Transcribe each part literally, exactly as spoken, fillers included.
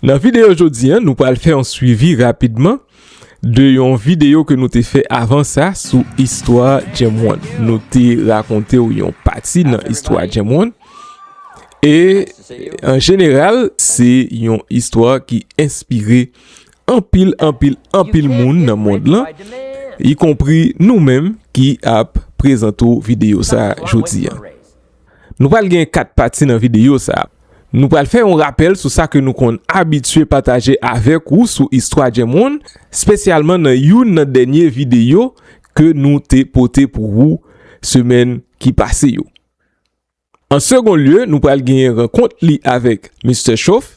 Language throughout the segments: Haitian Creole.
Nan videyo jodi a, nou pral fè yon swivi rapidman de yon videyo ke nou te fè avan sa sou istwa Jam One. Nou te rakonte w yon pati nan istwa Jam One. E, an jeneral, se yon istwa ki enspire anpil, anpil, anpil moun nan mond lan, ikonpri nou menm ki ap prezante w videyo sa jodi a. Nou pral gen kat pati nan videyo sa. Nou pral fè yon rapèl sou sa ke nou konn abitye pataje avèk ou sou istwa Jam One, espesyalman nan youn nan dènye videyo ke nou te pote pou ou semèn ki pase yo. An segon lye, nou pral genyen rankont li avèk Mistè Chof,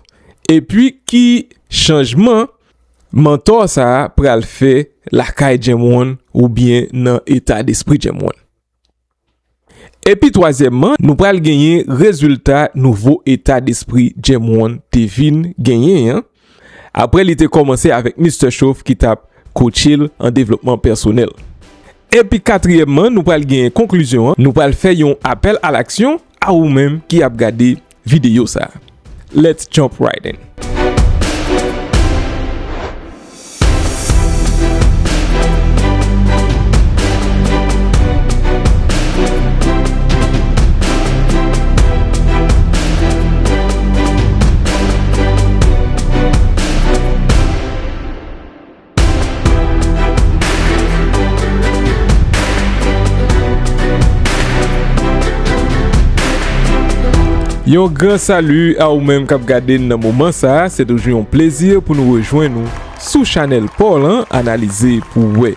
epi ki chanjman mantò sa a pral fè lakay Jam One oubyen nan eta despri Jam One. Epi twazyèmman, nou pral genyen rezilta nouvo eta despri Jam One te vin genyen an, apre li te kòmanse avèk Mistè Chof ki t ap kotche l an devlopman pèsonèl. Epi katriyèmman, nou pral genyen konklizyon an, nou pral fè yon apèl alaksyon a ou menm ki ap gade videyo sa. Let's jump right in. Yon gran sali a ou menm k ap gade n nan moman sa a. Se toujou yon plezi pou nou rejwenn ou sou chanèl pa w lan, Analize pou w wè.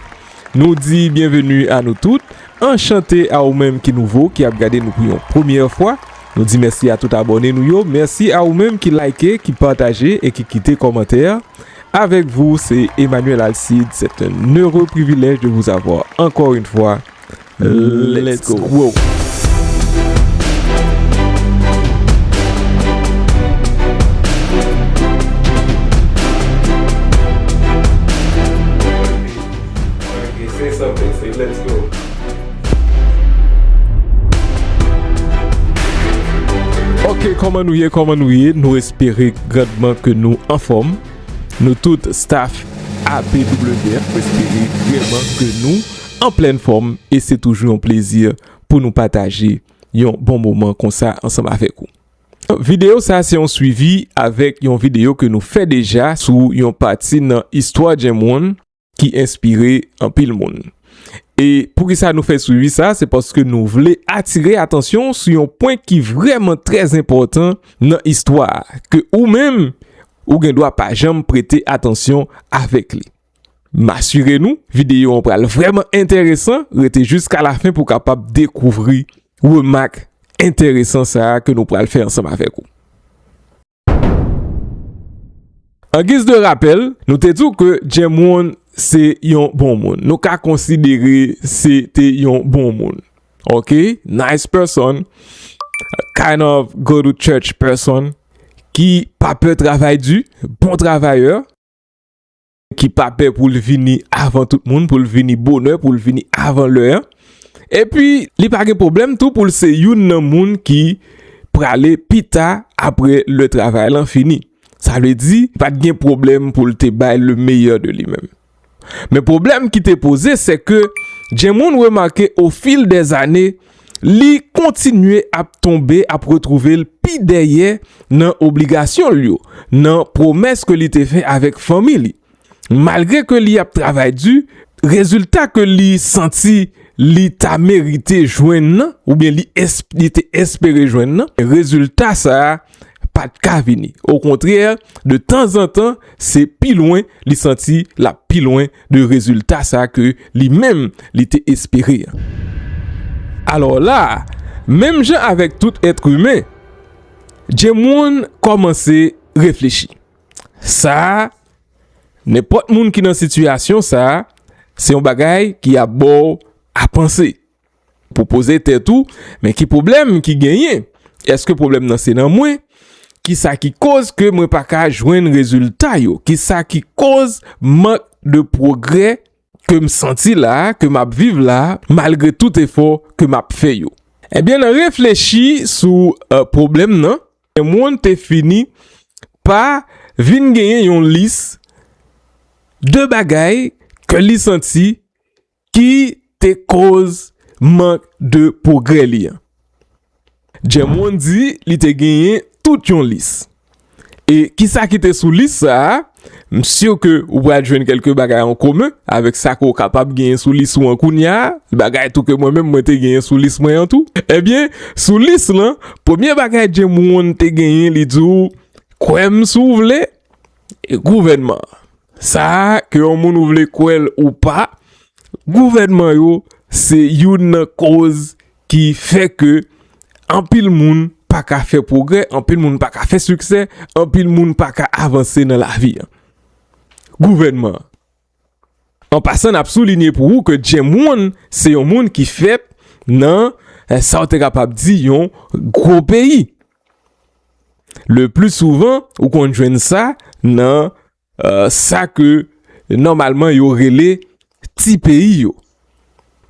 Nou di byenveni a nou tout. Anchante a ou menm ki nouvo, ki ap gade nou pou yon premyè fwa. Nou di mèsi a tout abòne nou yo. Mèsi a ou menm ki like, ki pataje e ki kite kòmantè. Avec vous, c'est Emmanuel Alcide. C'est un heureux privilège de vous avoir encore une fois. Let's go. Ok, kòman nou ye, kòman nou ye? Nou espere grandman ke nou anfòm. Nou tout staff A P W F, nou espere vrèman ke nou an plèn fòm e se toujou yon plezi pou nou pataje yon bon moman konsa ansanm avèk ou. Videyo sa se yon swivi avèk yon videyo ke nou fè deja sou yon pati nan istwa Jam One ki enspire anpil moun. E poukisa nou fè swivi sa? Se paske nou vle atire atansyon sou yon pwen ki vrèman trè enpòtan nan istwa a, ke ou menm, ou gen dwa pa janm prete atansyon avèk li. M asire nou, videyo an pral vrèman enteresan, rete jiska lafen pou w kapab dekouvri remak enteresan sa a ke nou pral fè ansanm avèk ou. An giz de rapèl, nou te di w ke Jam One se yon bon moun. Nou ka konsidere se te yon bon moun. Ok? Nice person, kind of go to church person, ki pa pè travay di, bon travayè, ki pa pè pou l vini avan tout moun, pou l vini bonè, pou l vini avan lè an. Epi, li pa gen pwoblèm tou pou l se youn nan moun ki prale pita apre lè travay lan fini. Sa vle di, pa t gen pwoblèm pou l te bay le meilleur de li menm. Men pwoblèm ki te poze, se ke Jam One remake au fil des années, li kontinye ap tonbe, ap retwouve l pi dèyè nan obligasyon l yo, nan pwomès ke li te fè avèk fanmi li. Malgre ke li ap travay di, rezilta ke li santi li ta merite jwenn nan, oubyen li, es-, li te espere jwenn nan, rezilta sa a pa t ka vini. Okontrè, de tanzantan, se pi lwen, li santi l ap pi lwen de rezilta sa a ke li menm li te espere an. Alò la, menm jan avèk tout èt imen, Jam One kòmanse reflechi. Sa a, nenpòt moun ki nan sitiyasyon sa a, se yon bagay ki ap ba w a panse. Pou poze tèt ou, men ki pwoblèm ki genyen? Èske pwoblèm nan se nan mwen? Kisa ki koz ke mwen pa ka jwenn rezilta yo? Kisa ki koz mank de pwogrè ke m santi la a, ke m ap viv la a, malgre tout efò ke m ap fè yo? Ebyen, nan reflechi sou, eh, pwoblèm nan, Jam One te fini pa vin genyen yon lis de bagay ke li santi ki te koz mank de pwogrè li an. Jim Rohn di li te genyen tout yon lis. E kisa ki te sou lis sa a? M si ke ou pral jwenn kèlke bagay an komen avèk sa ke w kapab genyen sou lis ou an kounye a, bagay tou ke mwen menm mwen te genyen sou lis mwen an tou. Ebyen, sou lis lan, premye bagay Jim Rohn te genyen, li di w, kwè m si w vle, e gouvènman an. Sa a, ke yon moun ou vle kwè l ou pa, gouvènman yo, se youn nan koz ki fè ke anpil moun pa ka fè pwogrè, anpil moun pa ka fè siksè, anpil moun pa ka avanse nan lavi an. Gouvènman an. An pasan, n ap soulinye pou ou ke Jim Rohn se yon moun ki fèt nan, eh, sa w te kapab di yon gwo peyi. Le pli souvan, ou konn jwenn sa nan, eh, sa ke nòmalman yo rele ti peyi yo.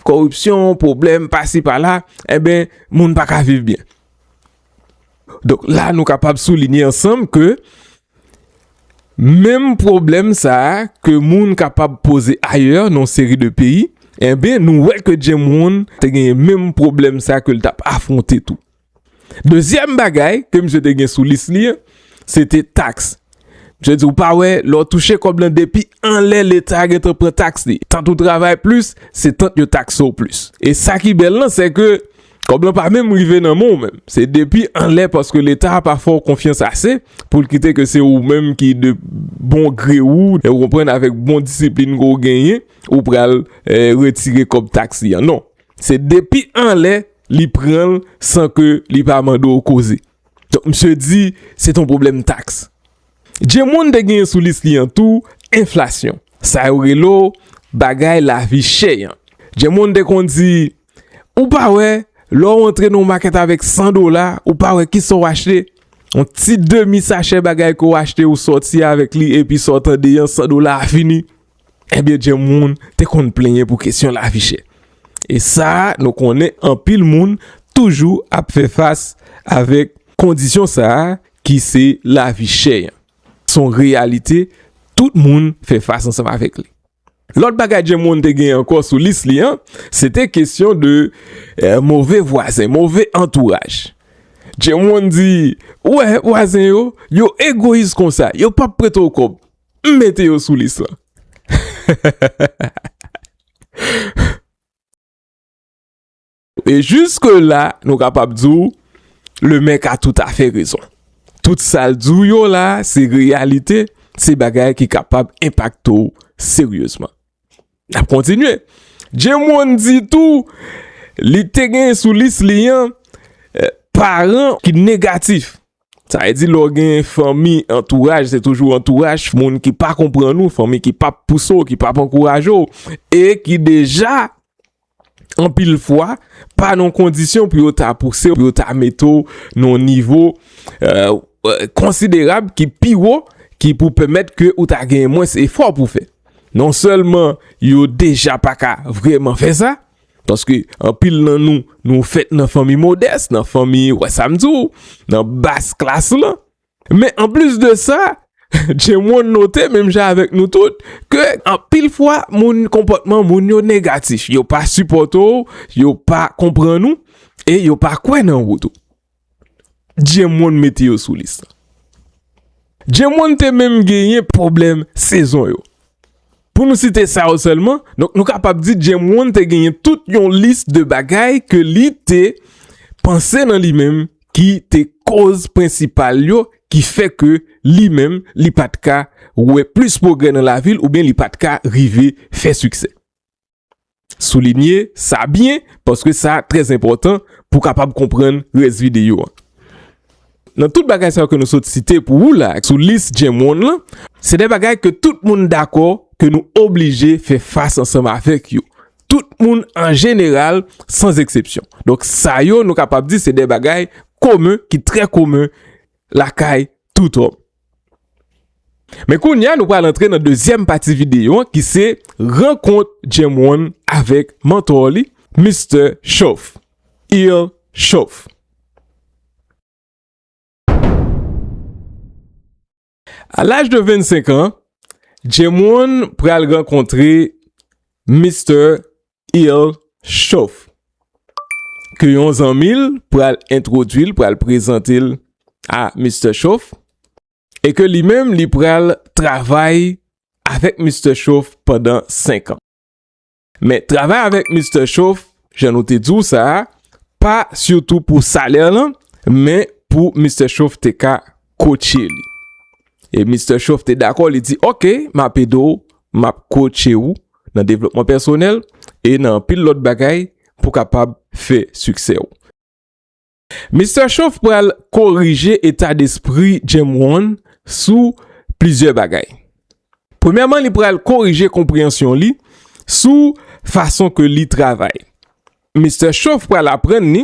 Koripsyon, pwoblèm, pasi pala, enben, moun pa ka viv byen. Donk, la, nou kapab soulinye ansanm ke menm pwoblèm sa a ke moun kapab poze ayè nan yon seri de peyi, enben, nou wè ke Jim Rohn te genyen menm pwoblèm sa a ke l t ap afwonte tou. Dezyèm bagay ke misye te gen sou lis li an, se te taks. Misye di, ou pa wè, lè w touche kòb lan, depi anlè Leta gentan pran taks li. Tant ou travay plis, se tant yo takse w plis. E sa ki bèl lan, se ke kòb lan pa menm rive nan men w menm. Se depi anlè, paske Leta a pa fè w konfyans ase pou l kite ke se ou menm ki de bon gre ou, e ou konprann, avèk bon disiplin ke w genyen, ou pral, eh, retire kòb taks li an. Non. Se depi anlè li pran l san ke li pa mande w koze. Donk, misye di, se t on pwoblèm taks. Jim Rohn te genyen sou lis li an tou, enflasyon. Sa yo rele w bagay lavi chè an. Jim Rohn te konn di, ou pa wè, lè w antre nan yon makèt avèk san dola, ou pa wè kisa w achte? Yon ti demi sachè bagay ke w achte, ou sòti avèk li, epi sa w tande an, san dola a fini. Ebyen, Jim Rohn te konn plenyen pou kesyon lavi chè. E sa a, nou konnen anpil moun toujou ap fè fas avèk kondisyon sa a ki se lavi chè an. Se yon reyalite, tout moun fè fas ansanm avèk li. Lòt bagay Jim Rohn te gen ankò sou lis li an, se te kesyon de, eh, move vwazen, move antouraj. Jim Rohn di, ou wè, vwazen yo, yo egoyis konsa, yo p ap prete w kòb. M mete yo sou lis lan. E jiske la, nou kapab di w, Lemèk a toutafè rezon. Tout sa l di w yo la, se reyalite, se bagay ki kapab enpakte w seryezman. N ap kontinye. Jim Rohn di tou, li te gen sou lis li an, eh, paran ki negatif. Sa vle di, lè w gen fanmi, antouraj, se toujou antouraj, moun ki pa konprann ou, fanmi ki p ap pouse w, ki p ap ankouraje w, e ki deja, anpil fwa, pa nan kondisyon pou yo ta pouse w, pou yo ta mete w nan yon nivo, eh, eh, konsiderab ki pi wo, ki pou pèmèt ke ou ta gen mwens efò pou fè. Non sèlman yo deja pa ka vrèman fè sa, paske anpil nan nou, nou fèt nan fanmi modès, nan fanmi, wè sa m di w, nan bas klas lan. Men anplis de sa, Jim Rohn note, menm jan avèk nou tout, ke anpil fwa, moun, konpòtman moun yo negatif. Yo pa sipòte w, yo pa konprann ou, e yo pa kwè nan wout ou. Jim Rohn mete yo sou lis lan. Jim Rohn te menm genyen pwoblèm sezon yo. Pou nou site sa yo sèlman, donk, nou kapab di Jim Rohn te genyen tout yon lis de bagay ke li te panse nan li menm ki te koz prensipal yo ki fè ke li menm, li pa t ka wè plis pwogrè nan lavi l oubyen li pa t ka rive fè siksè. Soulinye sa byen, paske sa trè enpòtan pou w kapab konprann rès videyo an. Nan tout bagay sa yo ke nou sot site pou ou la, sou lis Jim Rohn lan, se de bagay ke tout moun dakò ke nou oblije fè fas ansanm avèk yo. Tout moun an jeneral, san eksepsyon. Donk, sa yo, nou kapab di, se de bagay komen, ki trè komen lakay tout òm. Men kounye a, nou pral antre nan dezyèm pati videyo an, ki se rankont Jim Rohn avèk mantò li, Mistè Shoaff, Earl Shoaff. A laj de vennsenk an, Jim Wan pral rankontre Mister Earl Shoaff, ke yon zanmi l pral entwodui l, pral prezante l a Mister Shoaff, e ke li menm, li pral travay avèk Mister Shoaff pandan senk an. Men travay avèk Mister Shoaff, jan nou te di w sa a, pa sitou pou salè lan, men pou Mister Shoaff te ka kotche li. E Mister Shoaff te dakò, li di, "Ok, m ap ede w, m ap kotche w nan devlopman pèsonèl e nan anpil lòt bagay pou kapab fè siksè w." Mister Shoaff pral korije eta despri Jim Wan sou plizyè bagay. Premyèman, li pral korije konpreyansyon li sou fason ke li travay. Mister Shoaff pral aprann li,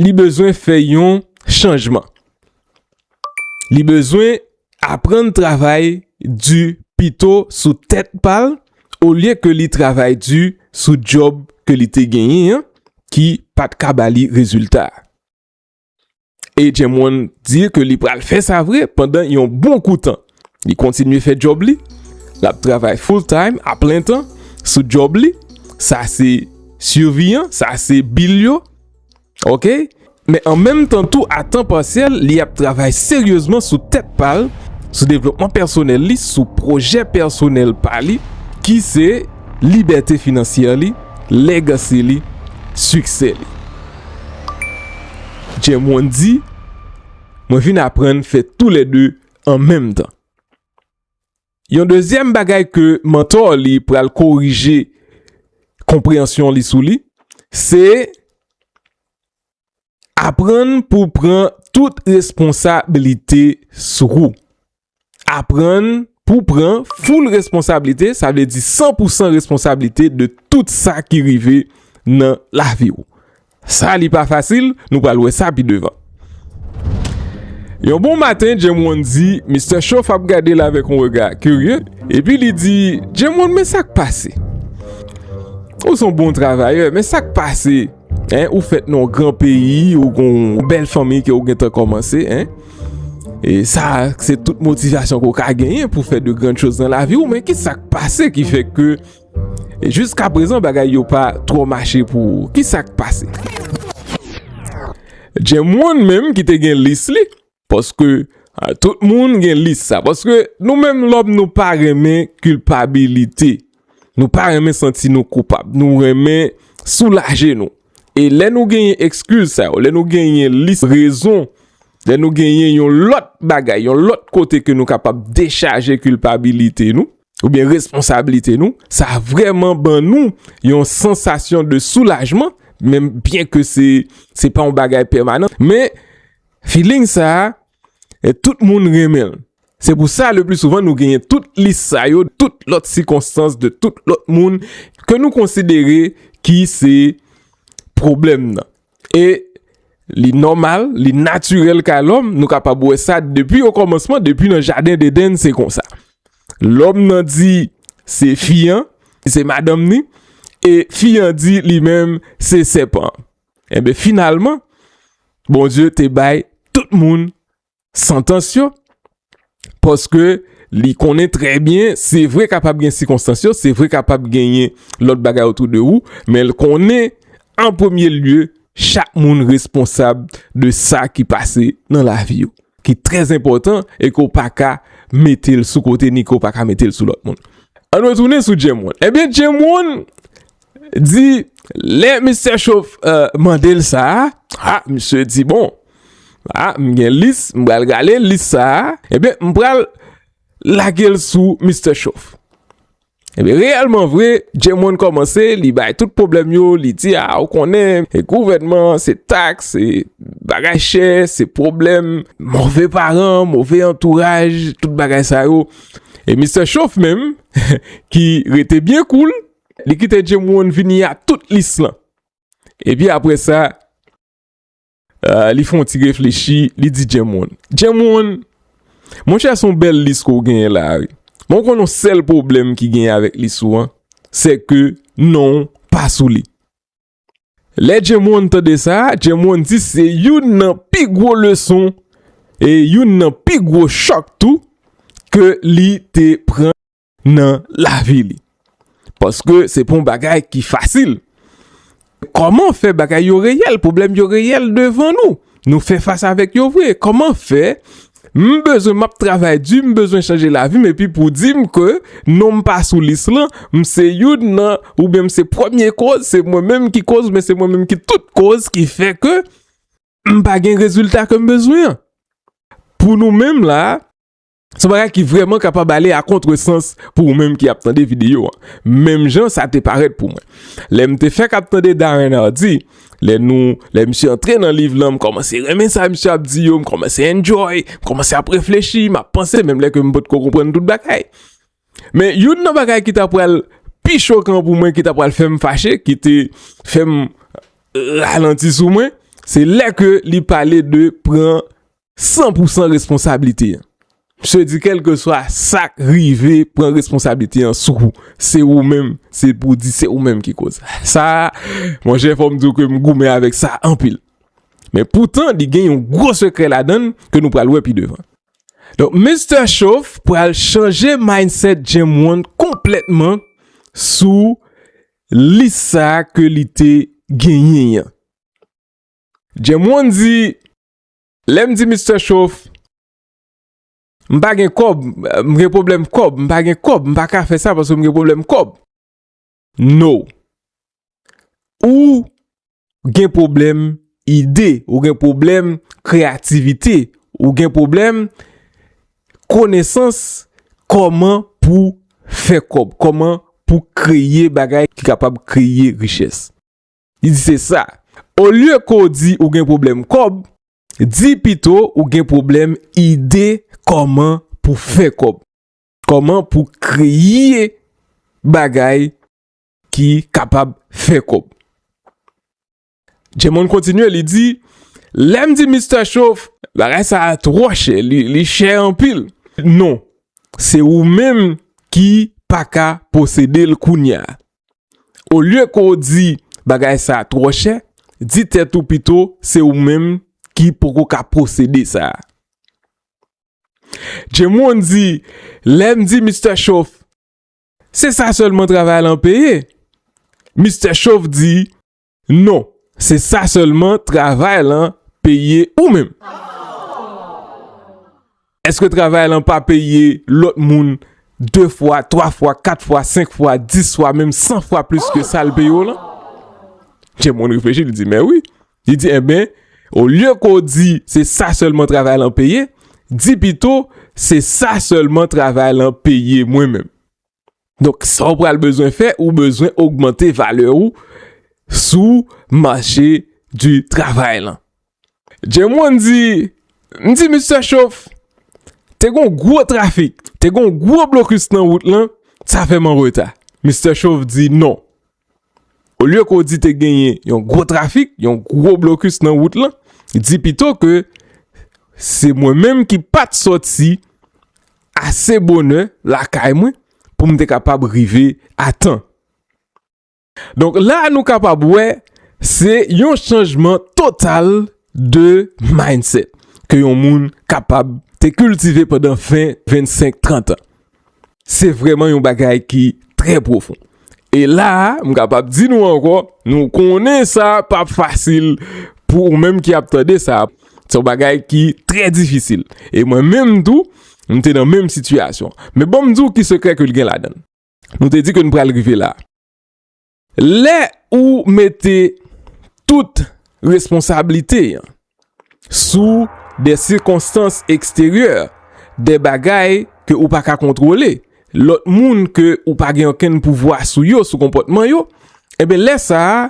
li bezwen fè yon chanjman. Li bezwen aprann travay di pito sou tèt pa l, olye ke li travay di sou djòb ke li te genyen an, ki pa t ka ba li rezilta. E Jim Wan di ke li pral fè sa vre pandan yon bon kou tan. Li kontinye fè djòb li, l ap travay full time, a plen tan, sou djòb li. Sa se sivi an, sa se bil yo. Ok? Men an menm tan tou, a tan pasyèl, li ap travay seryezman sou tèt pa l, sou devlopman pèsonèl li, sou pwojè pèsonèl pa li, ki se libète finansyè li, legacy li, siksè li. Jim Wan di, "Mwen vin aprann fè toulède an menm tan." Yon dezyèm bagay ke mantò li pral korije konpreyansyon li sou li, se aprann pou pran tout responsablite sou ou. Aprann pou pran full responsablite, sa vle di san pou san responsablite de tout sa ki rive nan lavi w. Sa li pa fasil, nou pral wè sa pi devan. Yon bon maten, Jim Wan di, Mister Shoaff ap gade l avèk yon rega kirye, epi li di, "Jim Wan, men sa k pase? Ou se yon bon travayè, men sa k pase? Hein, ou fèt nan yon gran peyi, ou gen yon bèl fanmi ke ou gentan kòmanse, hein? E sa, se tout motivasyon ke w ka genyen pou fè de grann choz nan lavi w, men ki sa k pase ki fè ke jiska prezan bagay yo pa twò mache pou ou? Ki sa k pase?" Jim Wan menm ki te gen lis li, paske, ah, tout moun gen lis sa. Paske nou menm lòm nou pa renmen kilpabilite. Nou pa renmen santi nou koupab. Nou renmen soulaje nou. E lè nou genyen ekskiz sa yo, lè nou genyen lis rezon, lè nou genyen yon lòt bagay, yon lòt kote ke nou kapab dechaje kilpabilite nou, oubyen responsablite nou, sa vrèman ban nou yon sansasyon de soulajman, menm byen ke se, se pa yon bagay pèmanan, men feeling sa a, e tout moun renmen l. Se pou sa, le pli souvan, nou genyen tout lis sa yo, tout lòt sikonstans de tout lòt moun ke nou konsidere ki se pwoblèm nan. E li nòmal, li natirèl kay lòm, nou kapab wè sa depi okòmansman, depi nan jaden Edenn, se konsa. Lòm nan di se fi an, se madanm ni, e fi an di li menm se sèpan. Enben, finalman, Bondye te bay tout moun santans yo, paske li konnen trè byen, se vre kapab gen sikonstans yo, se vre kapab genyen lòt bagay otou de ou, men l konnen, an premye lye, chak moun responsab de sa ki pase nan lavi yo, ki trè enpòtan e ke w pa ka mete l sou kote ni ke w pa ka mete l sou lòt moun. Ann retounen sou Jim Wan. Ebyen, Jim Wan di, lè Mister Shoaff, euh, mande l sa a, ah, misye di, bon, ah, m gen lis, m pral gade lis sa a, ebyen, m pral lage l sou Mister Shoaff. Ebyen, reyèlman vre, Jim Wan kòmanse, li bay tout pwoblèm yo, li di, ah, ou konnen, e gouvènman, se taks, se bagay chè, se pwoblèm, move paran, move antouraj, tout bagay sa yo. E Mister Shoaff menm, ki rete byen cool, li kite Jim Wan vini a tout lis lan. Epi apre sa, euh, li fè yon ti reflechi, li di Jim Wan, Jim Wan, monchè, se yon bèl lis ke w genyen la a, wi. Men w konn yon sèl pwoblèm ki genyen avèk lis ou an, se ke non w pa sou li. Lè Jim Wan tande sa, Jim Wan di se youn nan pi gwo leson e youn nan pi gwo chòk tou ke li te pran nan lavi li. Paske se pa yon bagay ki fasil. Kòman fè bagay yo reyèl, pwoblèm yo reyèl devan nou? Nou fè fas avèk yo vre. Kòman fè m bezwen, m ap travay di, m bezwen chanje lavi m, epi pou di m ke non m pa sou lis lan, m se youn nan, oubyen m se premye koz, se mwen menm ki koz, oubyen se mwen menm ki tout koz ki fè ke m pa gen rezilta ke m bezwen an. Pou nou menm la, se yon bagay ki vrèman kapab ale a kontresans pou ou menm ki ap tande videyo an. Menm jan sa te parèt pou mwen. Lè m te fèk ap tande Darren Hardy, lè nou, lè misye antre nan liv lan, m kòmanse renmen sa misye ap di yo, m kòmanse enjoy, m kòmanse ap reflechi, m ap panse, menm lè ke m potko konprann tout bagay. Men youn nan bagay ki ta pral pi chokan pou mwen, ki ta pral fè m fache, ki te fè m ralanti sou mwen, se lè ke li pale de pran san pou san responsablite an. Misye di, kèlkeswa sa k rive, pran responsablite an sou ou. Se ou menm, se pou di se ou menm ki koz. Sa, monchè, fò m di w ke m goumen avèk sa anpil. Men poutan, li gen yon gwo sekrè ladan l ke nou pral wè pi devan. Donk, Mister Shoaff pral chanje mindset James Wong konplètman sou lis sa ke li te genyen an. James Wong di, lè m di Mister Shoaff, m pa gen kòb, m gen pwoblèm kòb, m pa gen kòb, m pa ka fè sa paske m gen pwoblèm kòb. No. Ou gen pwoblèm ide, ou gen pwoblèm kreyativite, ou gen pwoblèm konesans kòman pou fè kòb, kòman pou kreye bagay ki kapab kreye richès. Li di se sa. Olye ke w di ou gen pwoblèm kòb, di pito ou gen pwoblèm ide kòman pou fè kòb. Kòman pou kreye bagay ki kapab fè kòb. James Wong kontinye, li di, lè m di Mister Shoaff, bagay sa a twò chè, li, li chè anpil. Non, se ou menm ki pa ka posede l kounye a. Olye ke w di bagay sa a twò chè, di tèt ou pito se ou menm ki poko ka posede sa a. James Wong di, lè m di Mister Shoaff, se sa sèlman travay lan peye. Mister Shoaff di, non, se sa sèlman travay lan peye ou menm. Èske travay lan pa peye lòt moun de fwa, twa fwa, kat fwa, senk fwa, dis fwa, menm san fwa plis ke sa l peye w lan? James Wong reflechi, li di, men wi. Li di, enben, olye ke w di se sa sèlman travay lan peye, di pito se sa sèlman travay lan peye mwen menm. Donk, sa w pral bezwen fè, ou bezwen ogmante valè ou sou mache di travay lan. James Wong di, m di Mister Shoaff, te gon gwo trafik, te gon gwo blokis nan wout lan, sa fè m an reta. Mister Shoaff di non. Olye ke w di te genyen yon gwo trafik, yon gwo blokis nan wout lan, di pito ke se mwen menm ki pa t sòti ase bonè lakay mwen pou m te kapab rive a tan. Donk la nou kapab wè se yon chanjman total de mindset ke yon moun kapab te kiltive pandan ven, vennsenk, trant an. Se vrèman yon bagay ki trè pwofon. E la a, m kapab di nou ankò, nou konnen sa p ap fasil pou ou menm ki ap tande sa. Se yon bagay ki trè difisil. E mwen menm tou, m te nan menm sitiyasyon. Men ban m di w ki sekrè ke l gen ladan l. Nou te di ke n pral rive la. Lè ou mete tout responsablite an sou de sikonstans eksteryè, de bagay ke ou pa ka kontwole, lòt moun ke ou pa gen okenn pouvwa sou yo, sou konpòtman yo, enben, lè sa a,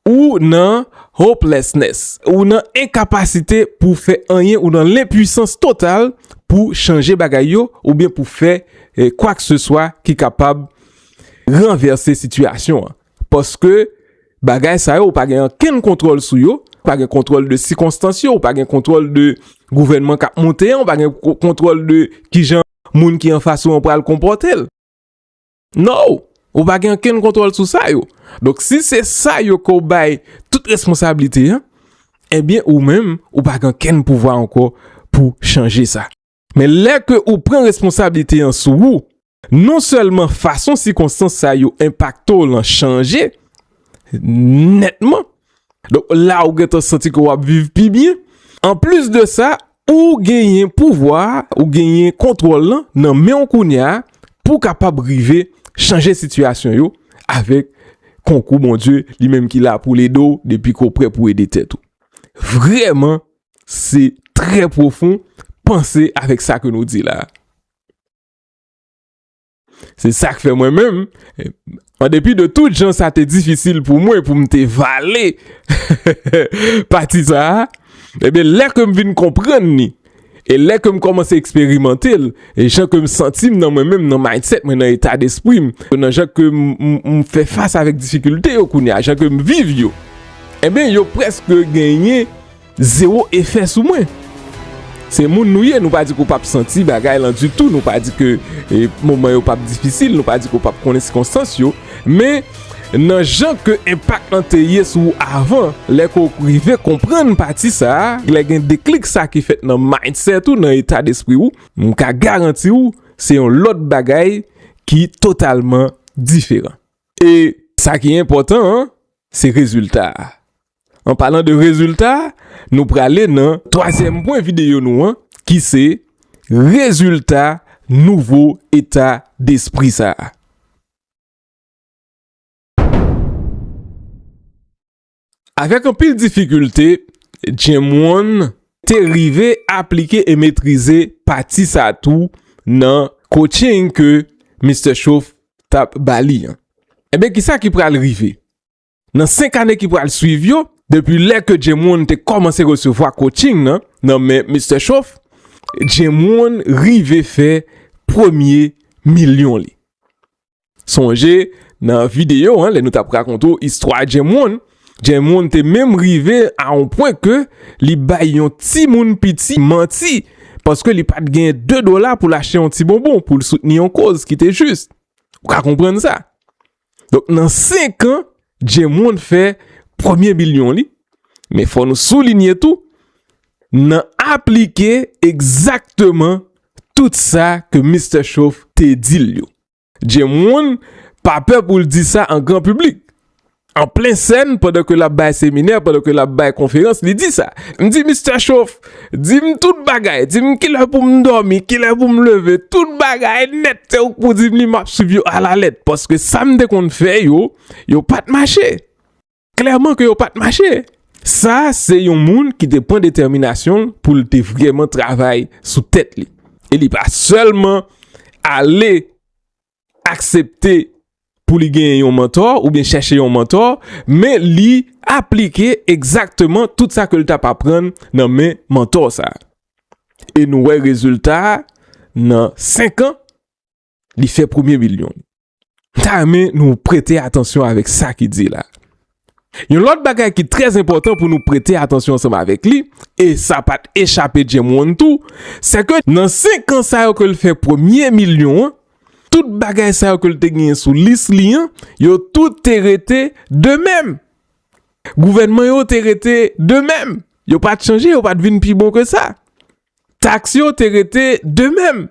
ou nan hopelessness, ou nan enkapasite pou fè anyen, ou nan lenpwisans total pou chanje bagay yo, oubyen pou fè, eh, kwakeseswa ki kapab ranvèse sitiyasyon an. Paske bagay sa yo, ou pa gen okenn kontwòl sou yo, ou pa gen kontwòl de sikonstans yo, ou pa gen kontwòl de gouvènman k ap monte an, ou pa gen ko-, kontwòl de kijan moun ki anfas ou an pral konpòte l. No! Ou pa gen okenn kontwòl sou sa yo. Donk, si se sa yo ke w bay tout responsablite an, ebyen, ou menm, ou pa gen okenn pouvwa ankò pou chanje sa. Men lè ke ou pran responsablite an sou ou, non sèlman fason sikonstans sa yo enpakte w lan chanje nètman, donk la ou gentan santi ke w ap viv pi byen. Anplis de sa, ou genyen pouvwa, ou genyen kontwòl lan nan men w kounye a pou w kapab rive chanje sitiyasyon yo avèk konkou Bondye, li menm ki la pou l ede w depi ke w prè pou ede tèt ou. Vrèman, se trè pwofon, panse avèk sa ke nou di la. Se sa k fè mwen menm, an depi de tout jan sa te difisil pou mwen pou m te vale pati sa a, ebyen, lè ke m vin konprann li, e lè ke m kòmanse eksperimante l, e jan ke m santi m nan mwen menm, nan mindset mwen, nan eta despri m, nan jan ke m, m, m fè fas avèk difikilte yo kounye a, jan ke m viv yo, ebyen, yo prèske genyen zewo efè sou mwen. Se moun nou ye, nou pa di ke w p ap santi bagay lan ditou, nou pa di ke, e, moman yo p ap difisil, nou pa di ke w p ap konnen sikonstans yo, men nan jan ke enpak lan te ye sou ou avan, lè ke w rive konprann pati sa a, lè gen deklik sa ki fèt nan mindset ou, nan eta despri ou, m ka garanti w, se yon lòt bagay ki totalman diferan. E sa ki enpòtan an, se rezilta a. An palan de rezilta, nou prale nan twazyèm pwen videyo nou an, ki se rezilta nouvo eta despri sa a. Avèk anpil difikilte, Jim Rohn te rive aplike e metrize pati sa tou nan coaching ke Mister Shoaff t ap ba li an. Ebyen, kisa ki pral rive? Nan senk ane ki pral swiv yo, depi lè ke Jim Rohn te kòmanse resevwa coaching nan, nan men Mister Shoaff, Jim Rohn rive fè premye milyon li. Sonje, nan videyo an, lè nou t ap rakonte w istwa Jim Rohn, Jim Rohn te menm rive a yon pwen ke li bay yon timoun piti manti, paske li pa t gen de dola pou l achte yon ti bonbon, pou l soutni yon koz ki te jis. Ou ka konprann sa? Donk, nan senk an, Jim Rohn fè premye milyon li. Men fò nou soulinye tou, nan aplike egzakteman tout sa ke Mister Shoaff te di l yo. Jim Rohn pa pè pou l di sa an gran piblik. An plen sèn, pandan ke l ap bay seminè, pandan ke l ap bay konferans, li di sa. M di, Mister Shoaff, di m tout bagay, di m kilè pou m dòmi, kilè pou m leve, tout bagay nèt, se ou k pou di m li, m ap swiv yo alalèt, paske sa m te konn fè yo, yo pa t mache. Klèman ke yo pa t mache. Sa, se yon moun ki te pran detèminasyon l pou l te vrèman travay sou tèt li. E li pa sèlman ale aksepte pou li genyen yon mantò oubyen chèche yon mantò, men li aplike egzakteman tout sa ke l t ap aprann nan men mantò sa a. E nou wè rezilta a, nan senk an, li fè premye milyon. M ta renmen nou prete atansyon avèk sa ki di la. Yon lòt bagay ki trè enpòtan pou nou prete atansyon ansanm avèk li, e sa pa t echape Jim Rohn tou, se ke nan senk an sa yo ke l fè premye milyon an, tout bagay sa yo ke l te genyen sou lis li an, yo tout te rete de menm. Gouvènman yo te rete de menm. Yo pa t chanje, yo pa t vin pi bon ke sa. Taks yo te rete de menm.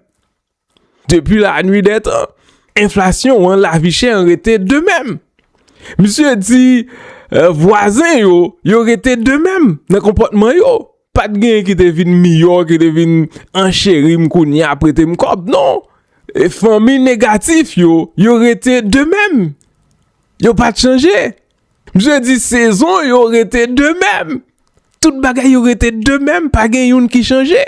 Depi la nuit des temps, enflasyon an, lavi chè an rete de menm. Misye di, eh, vwazen yo, yo rete de menm nan konpòtman yo. Pa t genyen ki te vin miyò, ki te vin ancheri m kounye a, prete m kòb, non. E fanmi negatif yo, yo rete de menm. Yo pa t chanje. Misye di sezon yo rete de menm. Tout bagay yo rete de menm, pa gen youn ki chanje.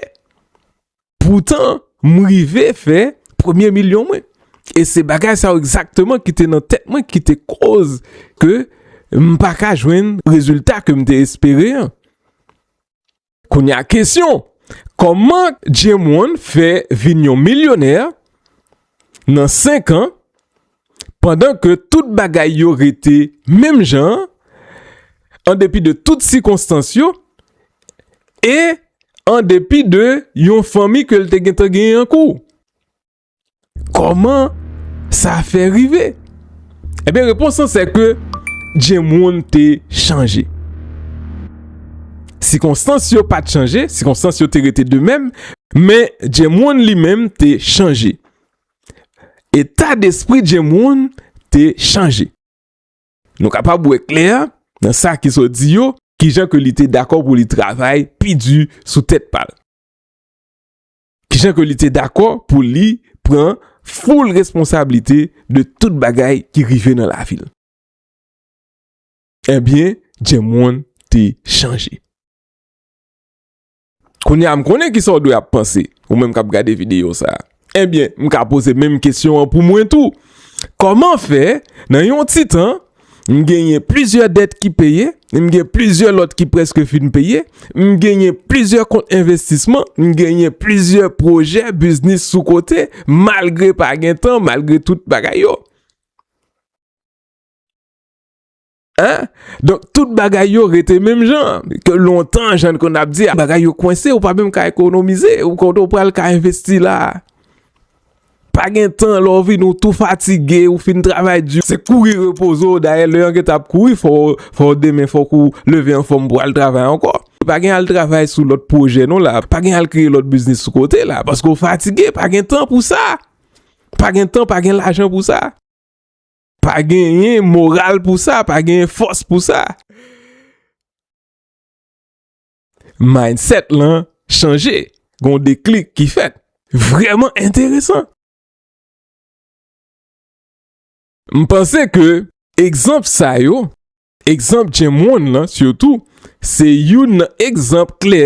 Poutan, m rive fè premye milyon mwen. E se bagay sa yo egzakteman ki te nan tèt mwen, ki te koz ke m pa ka jwenn rezilta ke m te espere an. Kounye a, kesyon, kòman Jim Rohn fè vin yon milyonè nan senk an, pandan ke tout bagay yo rete menm jan an, an depi de tout sikonstans yo, e an depi de yon fanmi ke l te gentan genyen an kou? Kòman sa fè rive? Ebyen, repons lan se ke Jim Rohn te chanje. Sikonstans yo pa t chanje, sikonstans yo te rete de menm, Men Jim Rohn li menm te chanje. Eta despri Jim Rohn te chanje. Nou kapab wè klè nan sa ki sot di yo, kijan ke li te dakò pou li travay pi di sou tèt pa l. Kijan ke li te dakò pou li pran full responsablite de tout bagay ki rive nan lavi l. Ebyen, Jim Rohn te chanje. Kounye a, m konnen kisa w dwe ap panse, ou menm k ap gade videyo sa a. Ebyen, m ka poze menm kesyon an pou mwen tou. Kòman fè, nan yon ti tan, m genyen plizyè dèt ki peye, m gen plizyè lòt ki prèske fin peye, m genyen plizyè kont envestisman, m genyen plizyè pwojè biznis sou kote, malgre pa gen tan, malgre tout bagay yo? Hein? Donk, tout bagay yo rete menm jan. Ke lontan, jan n konn ap di, bagay yo kwense, ou pa menm ka ekonomize, ou kote w pral ka envesti la. Pa gen tan, lè w vini, ou tou fatige, ou fin travay di. Se kouri repoze w, dayè, lè w gentan ap kouri, fò, fò demen, fòk ou leve anfòm pou al travay ankò. Pa gen al travay sou lòt pwojè, non, la. Pa gen al kreye lòt biznis sou kote, la. Paske w fatige, pa gen tan pou sa. Pa gen tan, pa gen lajan pou sa. Pa genyen moral pou sa, pa genyen fòs pou sa. Mindset lan chanje, gon deklik ki fèt. Vrèman enteresan. M panse ke egzanp sa yo, egzanp Jim Rohn lan sitou, se youn nan egzanp klè,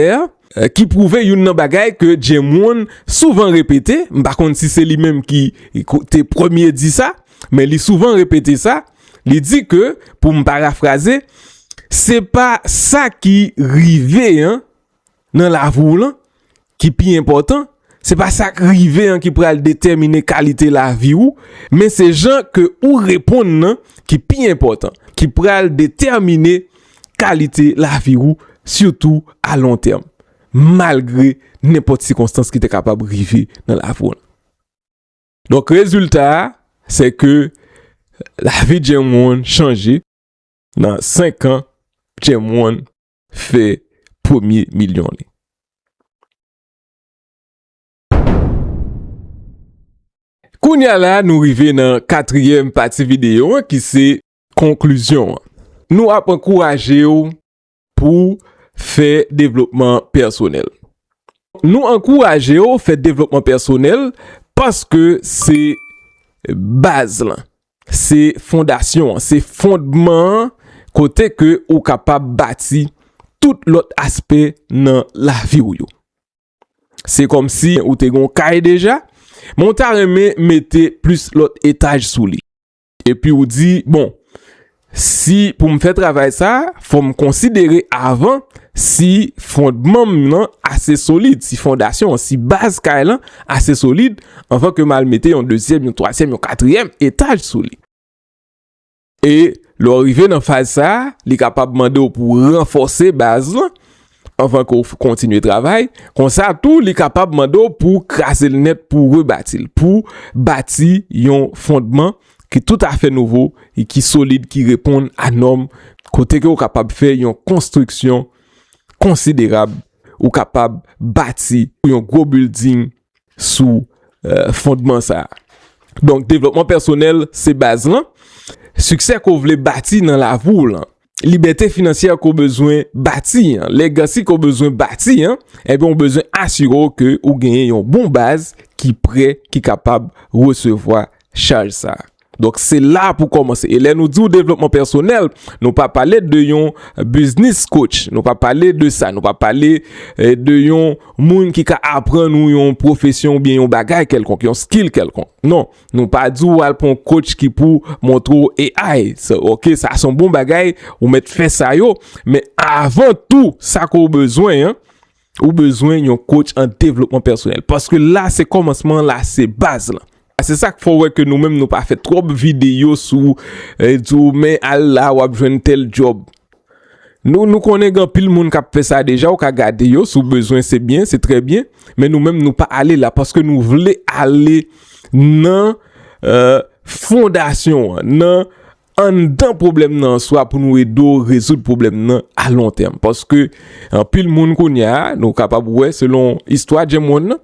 eh, ki pwouve youn nan bagay ke Jim Rohn souvan repete. M pa konn si se li menm ki ko-, te premye di sa, men li souvan repete sa. Li di ke, pou m parafraze, se pa sa ki rive an nan lavi w lan ki pi enpòtan, se pa sa k rive an ki pral detèmine kalite lavi w, men se jan ke ou reponn nan ki pi enpòtan, ki pral detèmine kalite lavi w, sitou a lon tèm, malgre nenpòt sikonstans ki te kapab rive nan lavi w lan. Donk, rezilta a, se ke lavi Jim Rohn chanje. Nan senk an, Jim Rohn fè premye milyon li. Kounye a la, nou rive nan katriyèm pati videyo an, ki se konklizyon an. Nou ap ankouraje w pou fè devlopman pèsonèl. Nou ankouraje w fè devlopman pèsonèl paske se baz lan, se fondasyon an, se fondman an, kote ke ou kapab bati tout lòt aspè nan lavi w yo. Se kòmsi ou te gen yon kay deja, men w ta renmen mete plis lòt etaj sou li. Epi ou di, bon, si pou m fè travay sa, fò m konsidere avan si fondman m nan ase solid, si fondasyon an, si baz kay lan ase solid, anvan ke m al mete yon dezyèm, yon twazyèm, yon katriyèm etaj sou li. E lè w rive nan faz sa a, li kapab mande w pou w ranfòse baz lan anvan ke w f-, kontinye travay. Konsa tou, li kapab mande w pou w kraze l nèt, pou w rebati l, pou w bati yon fondman ki toutafè nouvo e ki solid, ki reponn a nòm, kote ke w kapab fè yon konstriksyon konsiderab, ou kapab bati yon gwo bilding sou, eh, fondman sa a. Donk, devlopman pèsonèl se baz lan. Siksè ke w vle bati nan lavi w lan, libète finansyè ke w bezwen bati an, legacy ke w bezwen bati an, ebyen, w bezwen asire w ke ou genyen yon bon baz ki prè, ki kapab resevwa chaj sa a. Donk, se la pou kòmanse. E lè nou di w devlopman pèsonèl, nou pa pale de yon business coach. Nou pa pale de sa. Nou pa pale, eh, de yon moun ki ka aprann ou yon pwofesyon oubyen yon bagay kèlkonk, yon skill kèlkonk. Non, nou pa di w al pran yon coach ki pou montre w A I. Sa, ok, sa se yon bon bagay, ou mèt fè sa yo. Men avan tou, sa ke w bezwen an, ou bezwen yon coach an devlopman pèsonèl. Paske la, se kòmansman, la, se baz lan. Se sa k fè w wè ke nou menm, nou pa fè twòp videyo sou, eh, di w, men al la, w ap jwenn tèl djòb. Nou, nou konnen gen anpil moun k ap fè sa deja, ou ka gade yo, si w bezwen, se byen, se trè byen. Men nou menm, nou pa ale la, paske nou vle ale nan, eh, fondasyon an, nan anndan pwoblèm nan an swa pou nou ede w rezoud pwoblèm nan a lon tèm. Paske anpil moun kounye a, nou kapab wè selon istwa Jemwon nan,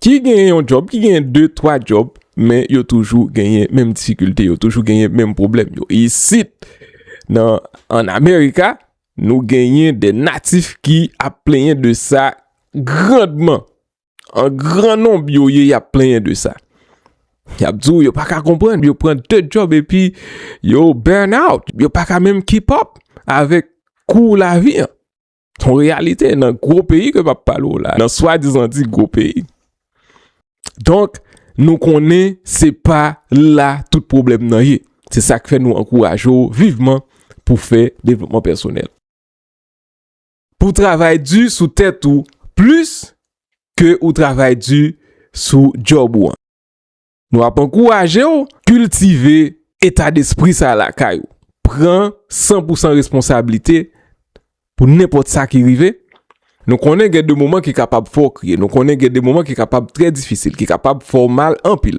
ki gen yon djòb, ki gen de, twa djòb, men yo toujou genyen menm difikilte, yo toujou genyen menm pwoblèm yo. Isit, nan, ann Amerika, nou genyen de natif ki ap plenyen de sa grandman. An gran nonb yo ye, y ap plenyen de sa. Y ap di w yo pa ka konprann, yo pran de djòb epi yo burn out, yo pa ka menm keep up avèk kou lavi an. Se yon reyalite nan gwo peyi ke m ap pale w la, nan swadizan di gwo peyi. Donk, nou konnen se pa la tout pwoblèm nan ye. Se sa k fè nou ankouraje w vivman pou fè devlopman pèsonèl. Pou w travay di sou tèt ou plis ke ou travay di sou djòb ou an. Nou ap ankouraje w kiltive eta despri sa a lakay ou. Pran san pou san responsablite pou nenpòt sa ki rive. Nou konnen gen de moman ki kapab fè w kriye. Nou konnen gen de moman ki kapab trè difisil, ki kapab fè w mal anpil.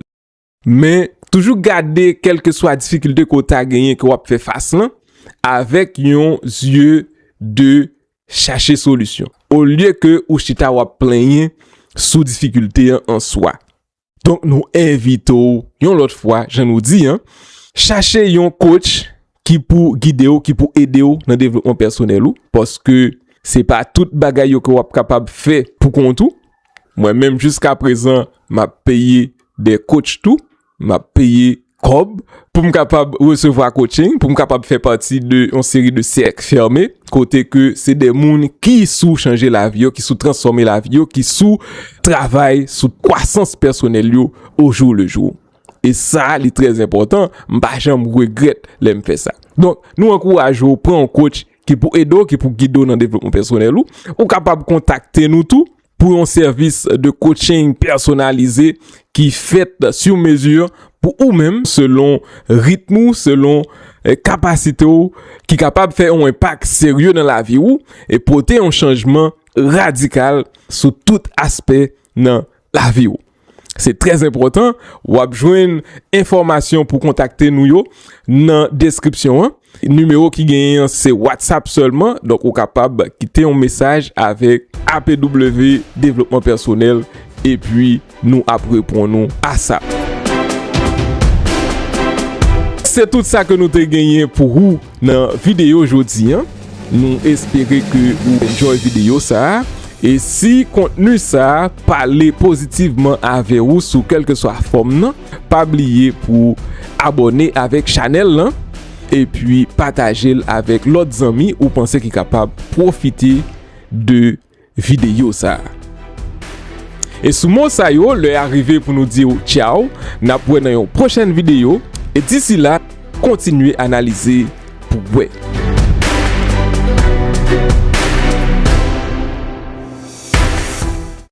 Men, toujou gade kèlkeswa difikilte ke w ta genyen ke w ap fè fas lan avèk yon zye de chache solisyon. Olye ke ou chita w ap plenyen sou difikilte an an swa. Donk, nou envite w yon lòt fwa, jan nou di an, chache yon coach ki pou gide w, ki pou ede w nan devlopman pèsonèl ou, paske se pa tout bagay yo ke w ap kapab fè pou kont ou. Mwen menm, jiska prezan, m ap peye de coach tou, m ap peye kòb pou m kapab resevwa coaching, pou m kapab fè pati de yon seri de sèk fèmen, kote ke se de moun ki sou chanje lavi yo, ki sou transfòme lavi yo, ki sou travay sou kwasans pèsonèl yo au jour le jour. E sa, li trè enpòtan, m pa janm regrèt lè m fè sa. Donk, nou ankouraje w pran yon coach ki pou ede w, ki pou gide w nan devlopman pèsonèl ou. Ou kapab kontakte nou tou pou yon sèvis de coaching pèsonalize ki fèt sur mesure pou ou menm, selon ritm ou, selon, eh, kapasite w, ki kapab fè yon enpak serye nan lavi ou e pote yon chanjman radikal sou tout aspè nan lavi w. Se trè enpòtan, w ap jwenn enfòmasyon pou kontakte nou yo nan deskripsyon an. Nimewo ki genyen an se WhatsApp sèlman, donk ou kapab kite yon mesaj avèk A P W Devlopman Pèsonèl, epi nou ap reponn ou ASAP. Se tout sa ke nou te genyen pou ou nan videyo jodi an. Nou espere ke ou enjoy videyo sa a. E si kontni sa a pale pozitivman avè ou sou kèlkeswa fòm nan, pa bliye pou abòne avèk chanèl lan epi pataje l avèk lòt zanmi ou panse ki kapab pwofite de videyo sa a. E sou mo sa yo, lè a rive pou nou di w tchaw, n ap wè nan yon pwochèn videyo. E disi la, kontinye analize pou w wè.